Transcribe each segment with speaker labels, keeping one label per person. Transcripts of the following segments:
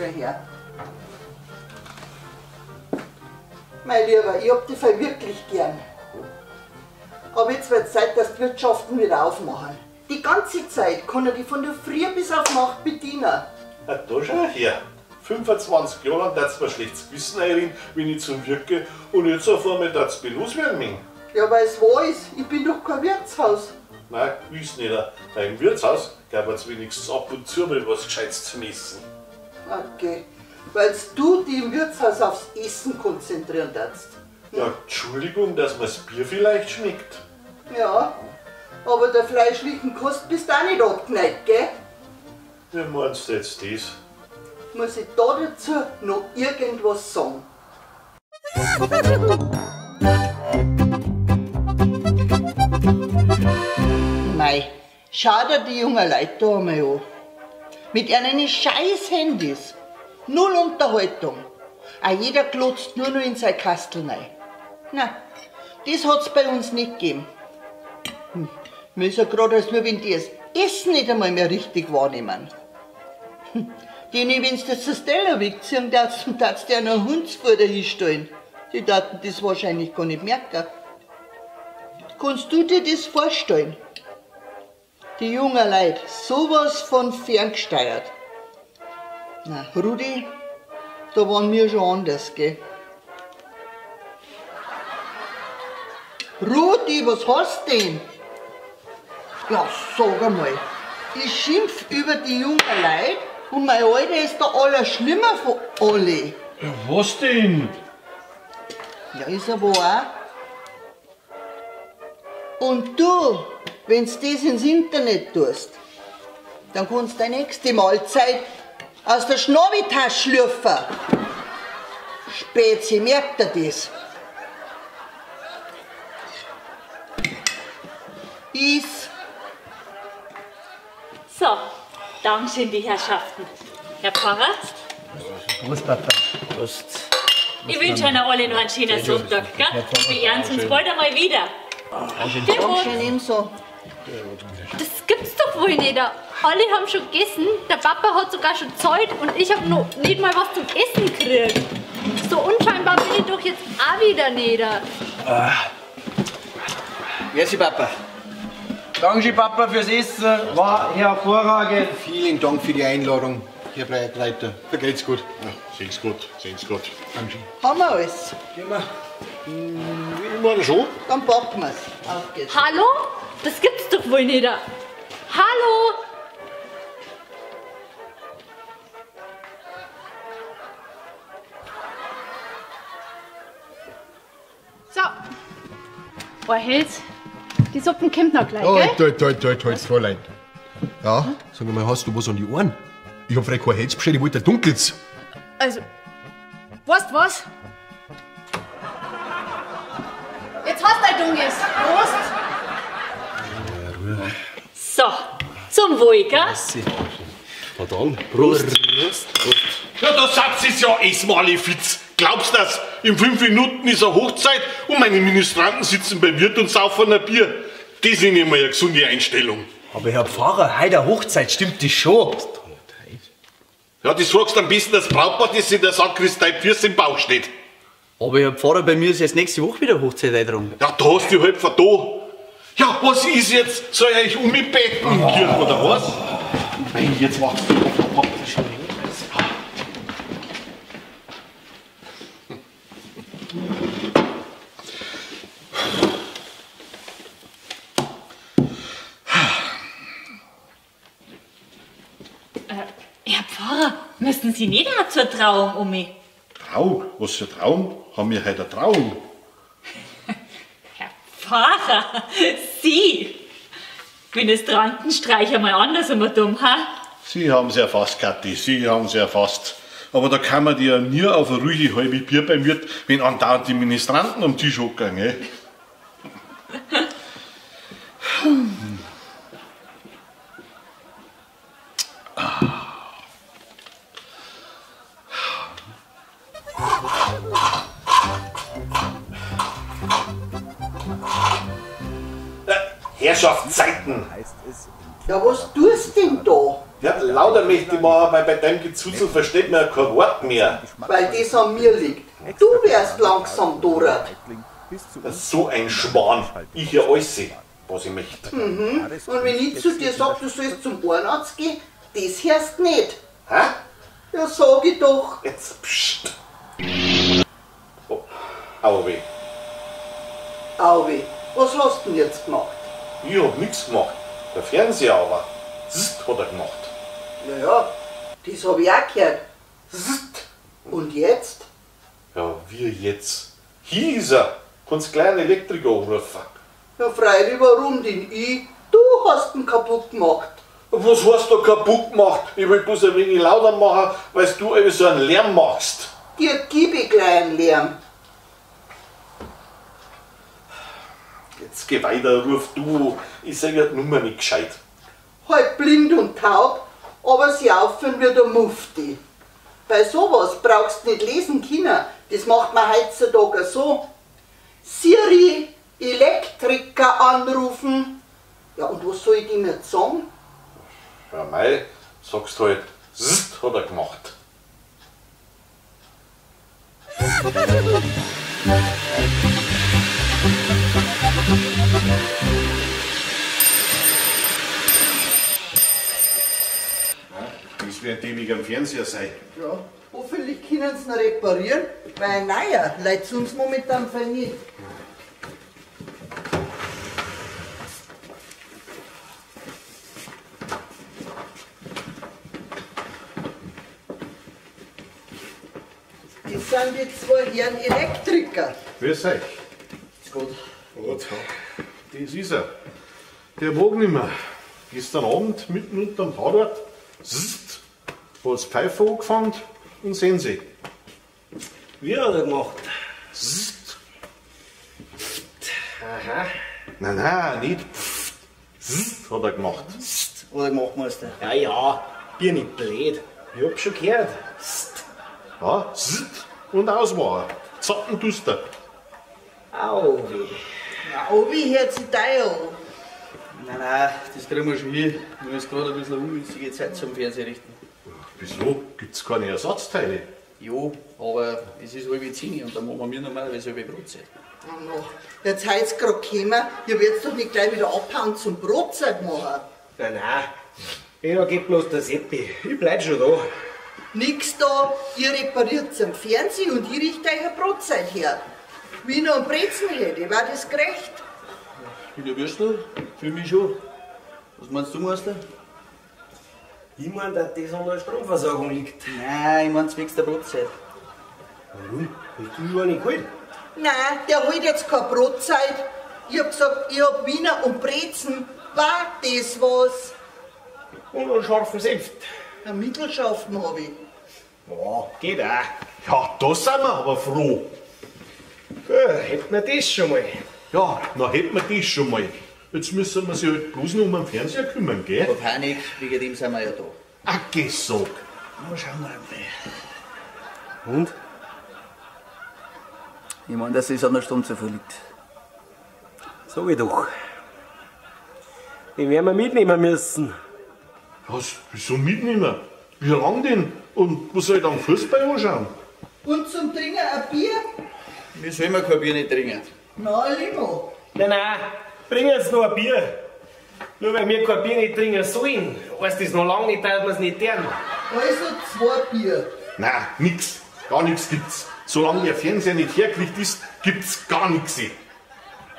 Speaker 1: Schnell her. Mein Lieber, ich hab dich wirklich gern. Aber jetzt wird Zeit, dass die Wirtschaften wieder aufmachen. Die ganze Zeit kann er die von der Früh bis auf Nacht bedienen.
Speaker 2: Na, da schau her. 25 Jahre lang darf's mir schlechtes Gewissen einreden, wenn ich zum Wirt gehe. Und jetzt auf einmal darf's mich loswerden müssen.
Speaker 1: Ja, weil es wahr ist, ich bin doch kein Wirtshaus.
Speaker 2: Nein, gewiss nicht. Weil im Wirtshaus gab es wenigstens ab und zu mal was Gescheites zum Essen.
Speaker 1: Okay, weil du dich im Wirtshaus aufs Essen konzentrieren darfst.
Speaker 2: Hm? Ja, Entschuldigung, dass mir das Bier vielleicht schmeckt.
Speaker 1: Ja, aber der fleischlichen Kost bist du auch nicht abgeneigt, gell?
Speaker 2: Wie meinst du jetzt das?
Speaker 1: Muss ich da dazu noch irgendwas sagen? Mei, schau dir die jungen Leute da einmal an. Mit ihren scheiß Handys. Null Unterhaltung. Auch jeder glotzt nur noch in sein Kastel rein. Na, das hat's bei uns nicht gegeben. Mir ist ja grad, als nur wenn die das Essen nicht einmal mehr richtig wahrnehmen. Denen, wenn's das das Teller wegziehen darfst, darfst du ja noch Hundsfutter hinstellen. Die taten das wahrscheinlich gar nicht merken. Kannst du dir das vorstellen? Die jungen Leute, sowas von ferngesteuert. Na, Rudi, da waren wir schon anders, gell? Rudi, was hast denn? Ja, sag einmal, ich schimpf über die jungen Leute und mein Alter ist der Allerschlimmer von alle.
Speaker 2: Ja, was denn?
Speaker 1: Ja, ist er wahr. Und du, wenn's das ins Internet tust, dann kannst du deine nächste Mahlzeit aus der Schnabeltasche schlürfen. Spezi, merkt er das? Iss.
Speaker 3: So, Dankeschön, die Herrschaften. Herr Pfarrer?
Speaker 4: Prost, Papa. Prost.
Speaker 3: Ich wünsche Ihnen alle noch einen schönen Sonntag. Gell? Wir ehren uns bald einmal wieder.
Speaker 1: Dankeschön, ebenso.
Speaker 5: Das gibt's doch wohl nicht. Alle haben schon gegessen, der Papa hat sogar schon gezahlt und ich hab noch nicht mal was zum Essen gekriegt. So unscheinbar bin ich doch jetzt auch wieder nicht.
Speaker 4: Merci, Papa.
Speaker 6: Dankeschön, Papa, fürs Essen. War hervorragend.
Speaker 7: Vielen Dank für die Einladung, Herr Projektleiter. Da geht's gut.
Speaker 2: Ja, sehen's gut, sehen's gut.
Speaker 7: Dankeschön.
Speaker 1: Haben wir alles?
Speaker 6: Gehen wir.
Speaker 2: Ich meine schon.
Speaker 1: Dann packen wir's. Auf geht's.
Speaker 5: Hallo? Das gibt's doch wohl nicht. Hallo?
Speaker 8: So. Oh, Hels, die Suppen kommt noch gleich,
Speaker 7: oh,
Speaker 8: gell?
Speaker 7: Halt, halt, halt, Fräulein. Ja, sag mal, hast du was an die Ohren? Ich hab vielleicht kein Hels bestellt, ich wollte ein Dunkels.
Speaker 8: Also, weißt was? Jetzt hast du ein Dunkels. Prost!
Speaker 3: So, zum Wohl, gell?
Speaker 4: Na dann, Prost. Prost. Prost.
Speaker 2: Ja, der Satz ist ja es Malefiz. Glaubst du das? In 5 Minuten ist eine Hochzeit und meine Ministranten sitzen beim Wirt und saufen ein Bier. Das ist nicht mal eine gesunde Einstellung.
Speaker 6: Aber Herr Pfarrer, heute eine Hochzeit, stimmt das schon?
Speaker 2: Ja, das fragst du am besten das Brautpaar, das in der Sakristei Pfirs im Bauch steht.
Speaker 4: Aber Herr Pfarrer, bei mir ist jetzt nächste Woche wieder Hochzeit eingetragen.
Speaker 2: Ja, da hast du halb vertan. Ja, was ist jetzt? Soll ich euch umbeten in Kirche oder was? Nein, jetzt macht's.
Speaker 3: Herr Pfarrer, müssen Sie nicht auch zur Trauung um mich?
Speaker 2: Trauung? Was für Trauung? Haben wir heute eine Trauung?
Speaker 3: Herr Pfarrer, Sie! Ministrantenstreich einmal anders immer dumm, ha?
Speaker 2: Sie haben's erfasst, Kathi, Sie haben's erfasst. Aber da kann man die ja nie auf eine ruhige halbe Bier beim Wirt, wenn andauernd die Ministranten am Tisch hocken, gell? Herrschaftszeiten.
Speaker 1: Ja, was tust denn da?
Speaker 2: Ja, lauter möchte ich machen, weil bei deinem Gezuzel versteht man ja kein Wort mehr.
Speaker 1: Weil das an mir liegt. Du wärst langsam Dorat.
Speaker 2: So ein Schwan. Ich hier alles, was ich möchte.
Speaker 1: Mhm. Und wenn ich zu dir sag, du sollst zum Ohrenarzt gehen, das hörst nicht.
Speaker 2: Hä?
Speaker 1: Ja, sag ich doch.
Speaker 2: Jetzt psst. Oh, au weh.
Speaker 1: Au weh. Was hast du denn jetzt gemacht?
Speaker 2: Ich hab nix gemacht. Der Fernseher aber. Zzt hat er gemacht.
Speaker 1: Ja, das hab ich auch gehört. Zzt. Und jetzt?
Speaker 2: Ja, wie jetzt? Hier ist er. Kannst gleich einen Elektriker anrufen.
Speaker 1: Ja, freilich, warum denn ich? Du hast ihn kaputt gemacht.
Speaker 2: Was hast du kaputt gemacht? Ich will bloß ein wenig lauter machen, weil du eben so einen Lärm machst.
Speaker 1: Dir gib ich gleich einen Lärm.
Speaker 2: Jetzt geh weiter, ruf du. Ich sag ja die Nummer nicht gescheit.
Speaker 1: Halb blind und taub, aber sie aufführen wie der Mufti. Bei sowas brauchst du nicht lesen können. Das macht man heutzutage so. Siri, Elektriker anrufen. Ja, und was soll ich dem jetzt sagen?
Speaker 2: Ja, mei, sagst halt, Zzt hat er gemacht. Das wird ewig am Fernseher sein.
Speaker 1: Ja, hoffentlich können sie ihn reparieren, weil ein neuer leidet uns momentan voll nicht. Das sind die zwei Herren Elektriker.
Speaker 2: Grüß euch.
Speaker 4: Ist gut.
Speaker 2: Gut. Das ist er. Der mag nicht mehr. Gestern Abend mitten unterm Tatort, zzt, hat's Pfeife angefangen und sehen Sie.
Speaker 6: Wie hat er gemacht?
Speaker 2: Zzt.
Speaker 6: Aha.
Speaker 2: Nein, nein, nicht pfft. Zzt hat er gemacht.
Speaker 4: Zzt hat er gemacht, Meister.
Speaker 6: Ja, ja, bin nicht blöd. Ich hab schon gehört. Zzt.
Speaker 2: Ja, zzt und aus war er. Zappenduster.
Speaker 6: Au weh.
Speaker 1: Na, wie hört sich da an?
Speaker 4: Nein, nein, das kriegen wir schon hin. Nur ist gerade ein bisschen eine ungünstige Zeit zum Fernseher richten.
Speaker 2: Wieso? Gibt's keine Ersatzteile?
Speaker 4: Ja, aber es ist 9:30 und da machen wir normalerweise halbe Brotzeit.
Speaker 1: Oh no. Jetzt heut's grad gekommen, ihr werdet doch nicht gleich wieder abhauen zum Brotzeit machen.
Speaker 6: Nein, nein. Ja, geht bloß der Seppi. Ich bleib schon da.
Speaker 1: Nix da, ihr repariert am Fernsehen und ich richte euch eine Brotzeit her. Wie ich noch einen Brezen hätte, war das gerecht?
Speaker 4: Ich bin der Würstel, fühl mich schon. Was meinst du, Meister?
Speaker 6: Ich mein, dass das an der Stromversorgung liegt.
Speaker 4: Nein, ich mein zwecks der Brotzeit.
Speaker 6: Warum? Hast du schon eine geholt?
Speaker 1: Nein, der holt jetzt keine Brotzeit. Ich hab gesagt, ich hab Wiener und Brezen. War das was?
Speaker 6: Und einen scharfen Senf.
Speaker 1: Einen mittelscharfen hab ich.
Speaker 6: Ja, geht auch.
Speaker 2: Ja, da sind wir aber froh.
Speaker 6: Ja, hätten wir das schon mal.
Speaker 2: Ja, na hätten wir das schon mal. Jetzt müssen wir sich halt bloß noch um den Fernseher kümmern, gell?
Speaker 4: Keine Panik, wegen dem sind wir ja da.
Speaker 2: Ach, geh, sag.
Speaker 4: Na, schauen wir mal.
Speaker 6: Und?
Speaker 4: Ich mein, dass es an der Stunde zu viel liegt.
Speaker 6: Sag ich doch. Den werden wir mitnehmen müssen.
Speaker 2: Was? Wieso mitnehmen? Wie lang denn? Und wo soll ich dann Fußball anschauen?
Speaker 1: Und zum Trinken ein Bier?
Speaker 4: Wir sollen ja kein Bier nicht trinken.
Speaker 1: Na, Limo.
Speaker 6: Nein, nein, bring uns noch ein Bier. Nur weil wir kein Bier nicht trinken sollen, heißt das noch lange nicht, dass wir es nicht tun.
Speaker 1: Also 2 Bier.
Speaker 2: Nein, nix. Gar nix gibt's. Solange der Fernseher nicht hergekriegt ist, gibt's gar nix.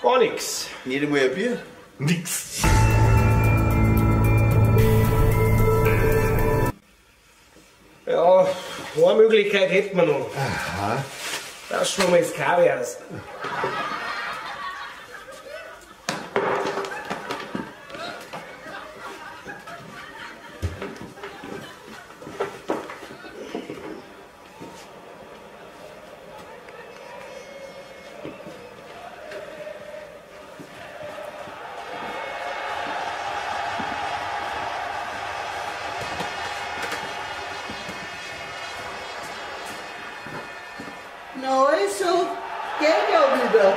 Speaker 6: Gar nix.
Speaker 4: Nicht einmal ein Bier?
Speaker 2: Nix.
Speaker 6: Ja, eine Möglichkeit hätten wir noch.
Speaker 2: Aha.
Speaker 6: Das schon mal das Kabel aus.
Speaker 1: Na also, geht ja wieder.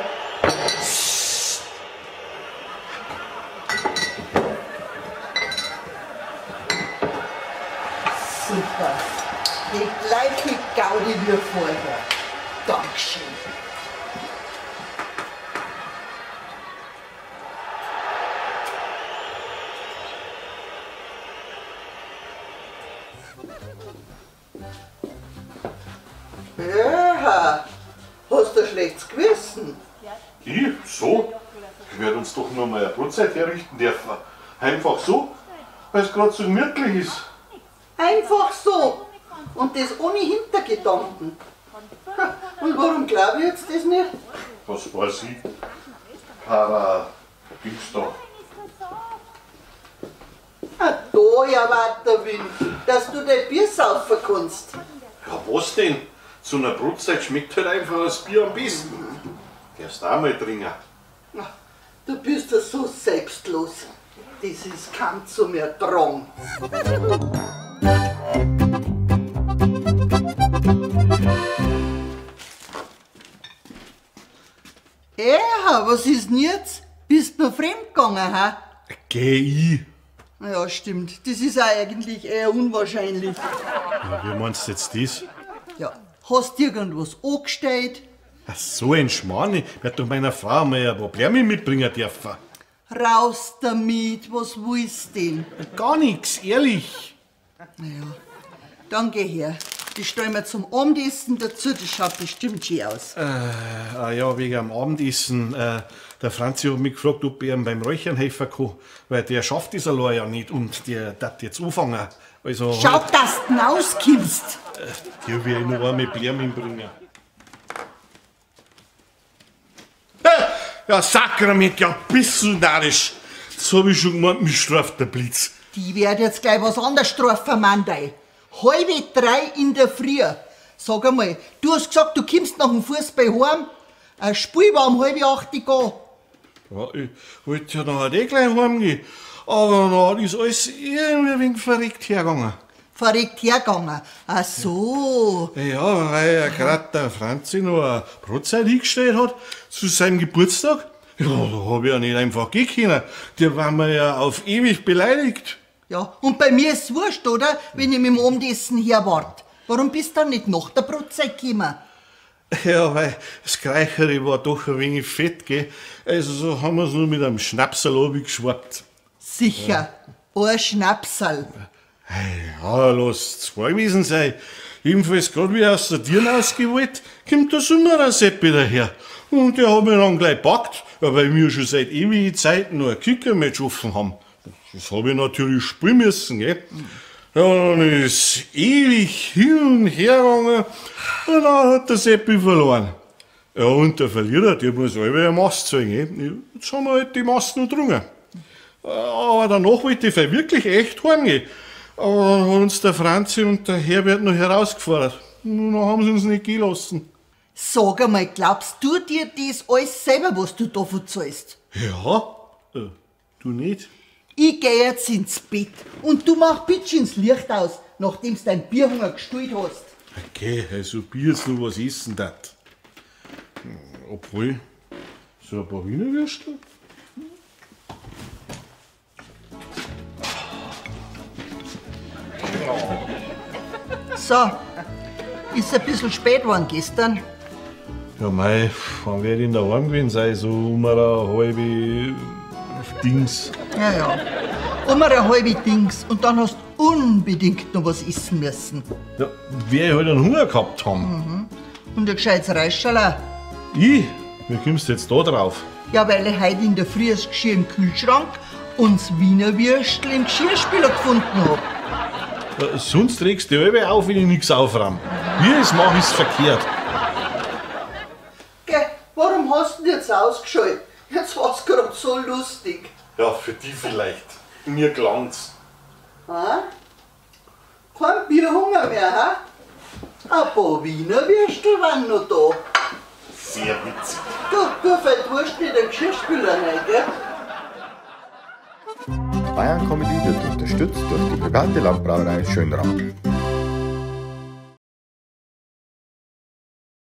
Speaker 1: Super. Die gleiche Gaudi wie vorher. Dankeschön. Ja, hast du ein schlechtes Gewissen?
Speaker 2: Ich? So? Ich werde uns doch nur mal eine Brotzeit herrichten dürfen. Einfach so, weil es gerade so gemütlich ist.
Speaker 1: Einfach so. Und das ohne Hintergedanken. Und warum glaube ich jetzt das nicht?
Speaker 2: Was weiß ich? Para Dings da.
Speaker 1: Ah, da ja, Waterwin, dass du dein Bier saufen kannst.
Speaker 2: Ja, was denn? Zu einer Brotzeit schmeckt halt einfach das Bier am besten. Darfst auch mal trinken.
Speaker 1: Du bist ja so selbstlos. Das ist kaum zu mir dran. Ja, was ist denn jetzt? Bist du fremdgegangen, ha?
Speaker 2: Geh ich.
Speaker 1: Ja, stimmt. Das ist auch eigentlich eher unwahrscheinlich.
Speaker 2: Ja, wie meinst du jetzt das?
Speaker 1: Ja, hast du irgendwas angestellt?
Speaker 2: Ach, so ein Schmarrn. Ich werd doch meiner Frau mal ein paar Blumen mitbringen dürfen.
Speaker 1: Raus damit, was willst du denn?
Speaker 2: Gar nichts, ehrlich.
Speaker 1: Naja, dann geh her. Die stellen wir zum Abendessen dazu, das schaut bestimmt schön aus.
Speaker 2: Ja, wegen am Abendessen. Der Franzi hat mich gefragt, ob ich ihm beim Räuchern helfen kann, weil der schafft das allein ja nicht und der darf jetzt anfangen. Also,
Speaker 1: schau, dass du rauskommst!
Speaker 2: Hier will ich noch einmal Blumen bringen. Ja, Sakrament, ja, bissl narrisch. Das hab ich schon gemeint, mich straft der Blitz.
Speaker 1: Die wird jetzt gleich was anderes strafen, Mandei. 2:30 in der Früh. Sag einmal, du hast gesagt, du kommst nach dem Fußball heim. Ein Spiel war um 7:30 gegangen.
Speaker 2: Ja, ich wollte ja nachher eh gleich heimgehen. Aber dann ist alles irgendwie ein wenig verreckt hergegangen.
Speaker 1: Verreckt hergegangen? Ach so.
Speaker 2: Ja, weil ja gerade der Franzi noch eine Brotzeit hingestellt hat zu seinem Geburtstag. Ja, da hab ich ja nicht einfach gehen können. Der war mir ja auf ewig beleidigt.
Speaker 1: Ja, und bei mir ist's wurscht, oder? Wenn ich mit dem Abendessen herwart. Warum bist du dann nicht nach der Brotzeit gekommen?
Speaker 2: Ja, weil das Kreicheri war doch ein wenig fett, gell? Also so haben wir's nur mit einem Schnapserl runtergeschwappt.
Speaker 1: Sicher, ja. Ein Schnapserl.
Speaker 2: Ja, lass zwei gewesen sein. Jedenfalls grad wie ich aus der Tür rausgewollt, kommt der Summerer-Seppi daher. Und der hat mich dann gleich gepackt, weil wir schon seit ewigen Zeiten noch ein Kicker-Match offen haben. Das hab ich natürlich spielen müssen, gell? Ja, dann ist ewig hin und her gegangen und dann hat der Seppi verloren. Ja, und der Verlierer, der muss alle eine Mast zahlen, gell? Jetzt haben wir halt die Mast noch getrunken. Aber danach wollte ich wirklich echt heimgehen. Aber dann hat uns der Franzi und der Herbert noch herausgefordert. Und dann haben sie uns nicht gehen lassen.
Speaker 1: Sag einmal, glaubst du dir das alles selber, was du da verzahlst?
Speaker 2: Ja, du nicht?
Speaker 1: Ich geh jetzt ins Bett und du mach bitte ins Licht aus, nachdem du dein Bierhunger gestillt hast.
Speaker 2: Okay, also Bier jetzt noch was essen dat. Obwohl, so ein paar Wiener Würstel?
Speaker 1: So, ist ein bisschen spät geworden gestern.
Speaker 2: Ja mei, wann werd ich denn daheim gewesen sein? So um eine halbe Dings.
Speaker 1: Ja, ja. Um eine halbe Dings. Und dann hast du unbedingt noch was essen müssen.
Speaker 2: Ja, wer ich halt einen Hunger gehabt haben.
Speaker 1: Mhm. Und ein gescheites Reischerl.
Speaker 2: Ich? Wie kommst du jetzt da drauf?
Speaker 1: Ja, weil ich heute in der Früh das Geschirr im Kühlschrank und das Wiener Würstel im Geschirrspüler gefunden hab.
Speaker 2: Ja, sonst regst du die alle auf, wenn ich nichts aufräume. Wie ich es mache, ist verkehrt.
Speaker 1: Gell, warum hast du denn jetzt ausgeschaltet? Jetzt war's grad so lustig.
Speaker 2: Ja, für die vielleicht. Mir gelangt's.
Speaker 1: Ha? Kein Bierhunger mehr, ha? Ein paar Wiener Würstel waren noch da.
Speaker 2: Sehr witzig.
Speaker 1: Du, fällt Wurst mit dem Geschirrspüler rein, gell?
Speaker 9: Bayern Comedy wird unterstützt durch die private Landbrauerei Schönrath.